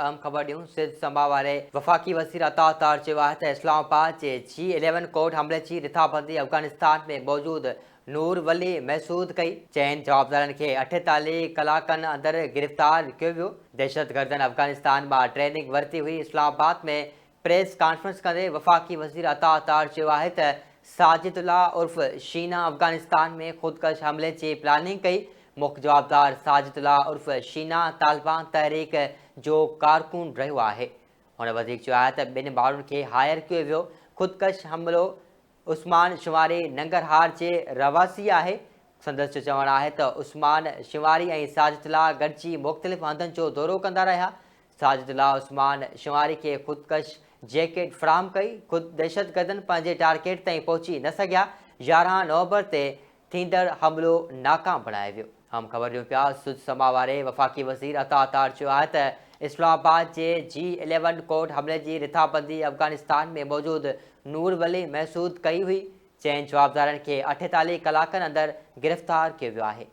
اهم خبر ڏيون، سڌ سماء واري وفاقي وزير عطا تارڙ چيو آهي ته اسلام آباد جي جي اليون ڪورٽ حملي جي رٿابندي افغانستان ۾ موجود نور ولي محسود ڪئي، چئن جوابدارن کي 48 ڪلاڪن اندر گرفتار ڪيو ويو، دهشتگردن افغانستان مان ٽريننگ ورتي هئي، اسلام آباد ۾ پريس ڪانفرنس ڪندي وفاقي وزير عطا تارڙ چيو آهي ته ساجد الله عرف شينا افغانستان ۾ خودڪش حملي جي پلاننگ ڪئي، مک جوابدار ساجد الله عرف شينا طالبان تحريڪ جو ڪارڪن رهيو آهي. هن وڌيڪ چيو آهي ته ٻن ماڻهن کي هائر ڪيو ويو، خودڪش حملو عثمان شنواري ننگرهار جي رهواسي آهي، سندس جو چوڻ آهي ته عثمان شنواري ۽ ساجد الله گڏجي مختلف هنڌن جو دورو ڪندا رهيا، ساجد الله عثمان شنواري کي خودڪش جيڪيٽ فراهم ڪئي، خود دهشتگردن پنهنجي ٽارگيٽ تائين پهچي نه سگهيا، 11 نومبر تي ٿيندڙ حملو ناڪام بڻايو ويو. اهم خبر ڏيون پيا، سڌ سماء واري وفاقي وزير عطا تارڙ چيو آهي ته اسلام آباد جي جي اليون ڪورٽ حملي جي رٿابندي افغانستان ۾ موجود نور ولي محسود ڪئي هئي، چئن جوابدارن کي 48 ڪلاڪن اندر گرفتار ڪيو ويو آهي.